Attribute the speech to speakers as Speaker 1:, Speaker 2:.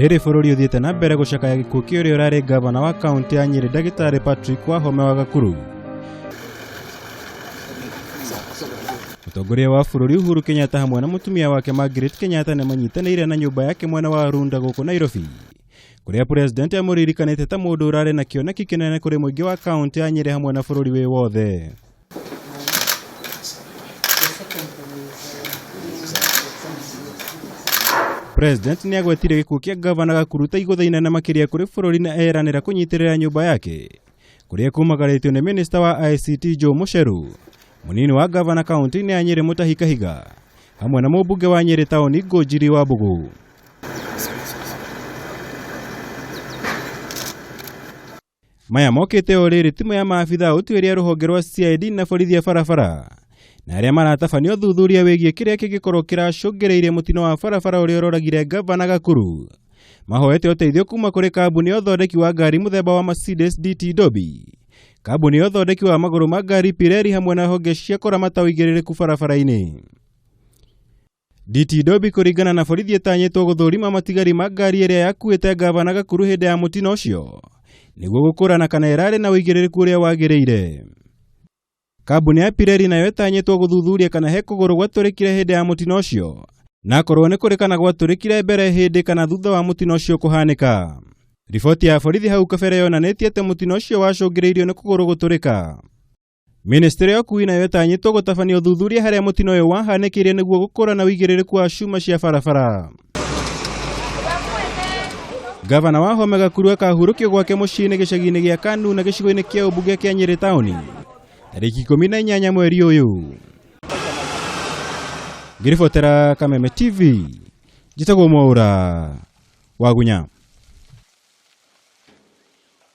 Speaker 1: Rĩrĩ bũrũri ũthiĩte na mbere gũcakaya gĩkuũ kĩa ũrĩa ũrarĩ ngavana wa kaũntĩ ya Nyĩrĩ ndagĩtarĩ Patrick Wahome wa Gakuru. Mũtongoria wa bũrũri Uhuru Kenyatta hamwe na mũtumia wake Margaret Kenyatta nĩ manyitanĩire na nyũmba yake mwena wa Runda gũkũ Nairobi, kũrĩa president amũririkanĩte ta mũndũ ũrarĩ na kĩoneki kĩnene kũrĩ mũingĩ wa kaũntĩ ya Nyĩrĩ hamwe na bũrũri wĩ wothe. President nĩ agwetire gĩkuũ kĩa ngavana Gakuru ta igũtha inene makĩria kũrĩ bũrũri na eranĩra kũnyitĩrĩra nyũmba yake kũrĩa kumagarĩtio nĩ minista wa ICT Joe Mucheru, mũnini wa ngavana kaũntĩ-inĩ ya Nyĩrĩ Mutahi Kahiga hamwe na mũmbunge wa Nyĩrĩ taũni Ngũnjiri wa Mbugu. Maya mokĩte o rĩrĩ timu ya maabitha a ũtuĩria rũhonge rwa CID na borithi a barabara na arĩa maratabania ũthuthuria wĩgiĩ kĩrĩa kĩngĩkorwo kĩracũngĩrĩirie mũtino wa barabara ũrĩa ũroragire ngavana Gakuru mahoete ũteithio kuma kũrĩ kambuni ya ũthondeki wa ngari mũthemba wa Mercedes DT Dobby, kambuni ya ũthondeki wa magũrũ ma ngari Pirelli hamwe na honge cia kũramata ũigĩrĩrĩku barabara-inĩ. DT Dobby kũringana na borithi ĩtanyĩtwo gũthũrima matigari ma ngari ĩrĩa yakuĩte ngavana Gakuru hĩndĩ ya mũtino ũcio nĩguo gũkũrana kana ĩrarĩ na ũigĩrĩrĩku ũrĩa wagĩrĩire. Kambuni ya Pirelli nayo ĩtanyĩtwo gũthuthuria kana he kũgũrũ gwatũrĩkire hĩndĩ ya mũtino ũcio na akorwo nĩ kũrĩ kana gwatũrĩkire mbere hĩndĩ kana thutha wa mũtino ũcio kũhanĩka. Riboti ya borithi hau kabere yonanĩtie atĩ mũtino ũcio wacũngĩrĩirio nĩ kũgũrũ gũtũrĩka. Ministry ya ũkuui nayo ĩtanyĩtwo gũtabania ũthuthuria harĩa mũtino ũyũ wahanĩkĩire nĩguo gũkũrana ũigĩrĩrĩku wa cuma cia barabara. Gavana wa Home Gakuru akahurũkio gwake mũciĩ-inĩ gĩcagi-inĩ gĩa Kanuna gĩcigo-inĩ kĩa ũmbunge kĩa Nyĩrĩ taũni tarĩki 18 mweri ũyũ. Ngĩribotera Kameme TV, njĩtagwo Mwaũra Wagunya.